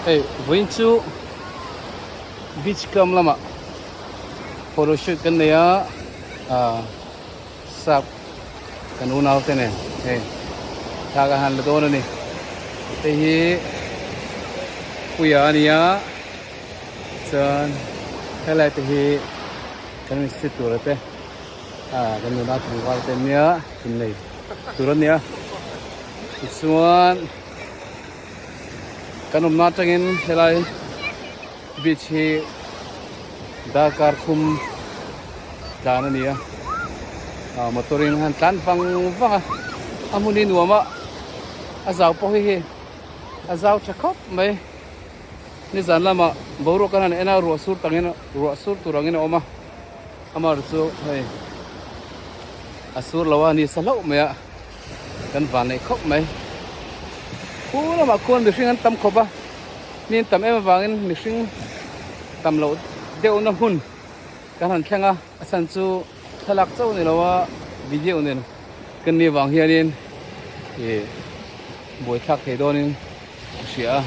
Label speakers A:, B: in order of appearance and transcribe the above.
A: Hei vawiin chu beach kam lamah photo shoot kan nei a ah sap kan unau te nen hei thla ka han la dawn a ni hei hi puia a ni a chuan helai te hi kan insit tur te ah kan nuna tlangval te nia innei tur a nia tichuan. Kan awmna atangin helai beach hi darkar thum tlan a ni a ah motor in han tlan vang vang a a hmun hi nuam a a zau pawh hi hei a zau tha khawp mai nizan lamah boruak an han en a ruah sur tangin ruah sur tur angin a awm a amaherawhchu chu hei a sur lo a ni sa hlauh mai a. Kan van neih khawp mai. Khu lamah khuan mihring an tam khawp a, mi an tam em avangin mihring tam loh deuhna hmun kan han thleng a, a chhan chu thlalak chauh ni lo a video nen kan nih avang hianin ih buaithlak thei dawnin ka hria a.